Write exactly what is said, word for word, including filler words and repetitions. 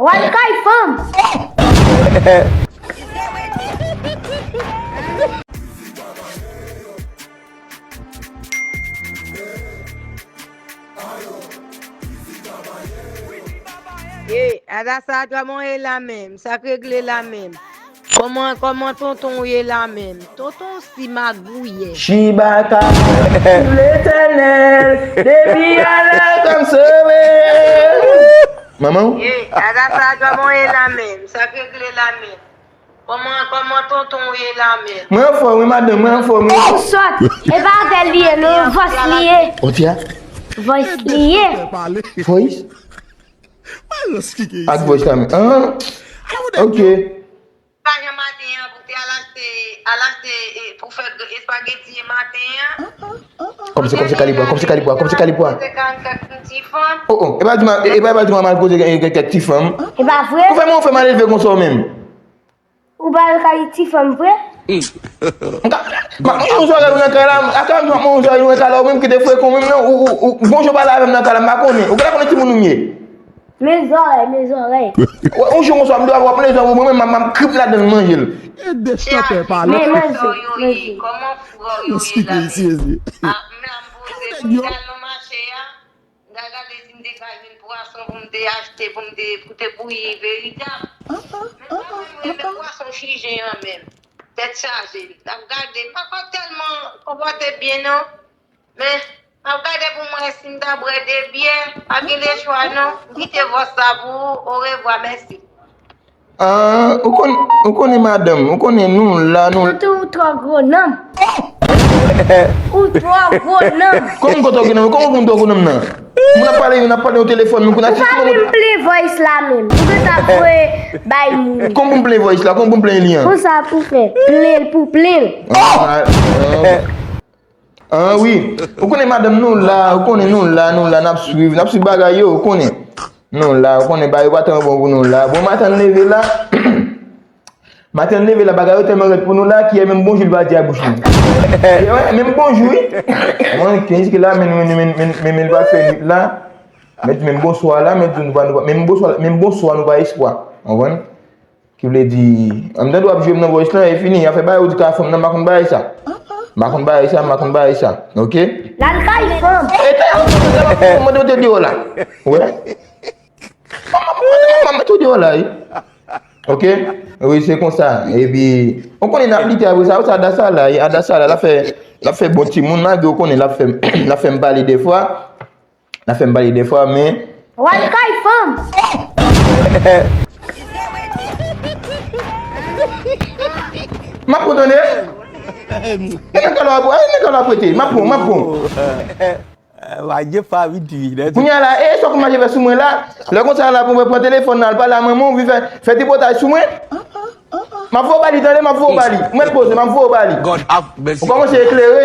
W al kay fanm. E, Adasa, kòman w ye la menm? Sa k regle la menm? Kòman, kòman tonton w ye la menm? Tonton w si magouyè. Chibaka, viv Letènèl, depi alè kòm sove. Manman w? Ye, Adasa, kòman w ye la menm? Sa k regle la menm? Kòman, kòman tonton w ye la menm? Mwen anfòm wi madanm, mwen anfòm wi. Ou sòt, e pa avè l li ye non, vòs li ye. Ou di a? Voice li ye. Voice? Ak voice la menm. Ah, ok. Pa jan maten an pou te al achte, al achte e, pou fè espageti e maten an. Kòmsi kòmsi kalipwa, kòmsi kalipwa, kòmsi kalipwa. Se ka fè pou ti fanm. Oh oh, e pa di ma e pa di ma mal koze gen kèk ti fanm. E pa vre? Ou fè mwen ou fè mal elve konsa ou menm. Ou pa al kay ti fanm vre? M ka m ap monte yon zòrèy ou nan kay la, atò m ap monte yon zòrèy ou nan kay la, ou menm ki te frekan menm nan, ou ou ou gon jan w pale avè m nan kay la, m pa konnen. Ou genlè konnen timoun ou m ye. Men zòrèy, men zòrèy. Yon jou konsa m dwe ap wap lezon pou mwen menm m ap krip ladan l manje l. E de chantè pale. Men manje, manje. Kòman frè w yo ye la menm? A m la m poze pou m t al nan mache a, m t al gade si m te ka jwenn pwason pou m te achte pou m te pou te bouyi veritab. Men pa mwen m renmen pwason chije an menm. Tèt chaje. N ap gade, m pa konn tèlman konpòte byen non. Men, m ap gade pou m wè si m ta bwè de byè. Pa gen de chwa non. M kite vòs la pou ou. Orevwa, mèsi. Ah, ou konn, ou konnen madanm, ou konnen nou la, nou. Tonton ou twò gwo nanm. Ou twò gwo nanm. Kòman m twò gwo nanm? Kòman pou m twò gwo nanm nan? Moun ap pale, moun ap pale nan telefòn, men kounye a se kòman. Ou pa menm plen voice la menm. Ou gentan voye bay moun. Kòman pou m plen voice la? Kòman pou m plen li an? Konsa pou fè. Plen l pou plen l. Ah wi. Ou konnen madanm nou la, ou konnen nou la, nou la, n ap swiv, n ap swiv bagay yo, ou konnen. Nou la, ou konnen bagay yo pa tan bon pou nou la. Bon, maten n leve la, maten n leve la, bagay yo tèlman rèd pou nou la, kiyè menm bonjou li pa di ak bouch li. Kiyè menm bonjou wi. Mwen, jiske la, men, men, men, men, men, men li pa fè nwit la. Mèt menm bonswa la, mèt di nou pa, nou pa, menm bonswa, menm bonswa nou pa espwa. Konprann? Ki vle di, an m tande w ap jwe m nan voice lan, e fini, afè bagay ou di ka fanm nan, m pa konn bagay sa. M pa konn bagay sa, m pa konn bagay sa. Ok? L al kay fanm. E tè, mwen te mete w deyò la. Ou wè? Mwen mete w deyò la, wi. Ok? Wi, se konsa. Epi, ou konnen n ap lite apre sa, sa Adasa la, wi. Adasa la, l ap fè, l ap fè bon timoun, malgre ou konnen l ap fè, l ap fè m pale defwa. N ap fè m pale defwa, men. W al kay fanm. M ap pran tande. E nan kal w ap, e nan kal w ap rete. M ap pran, m ap pran. Kounye a la, e sa w konn mache fè sou mwen la? Lè konsa la pou mwen pran telefòn nan al pale a manman w, vin fè, fè tripotay sou mwen. M ap voye w ba li, tande, m ap voye w ba li. M ret poze, m ap voye w ba li. Ou kòmanse eklere.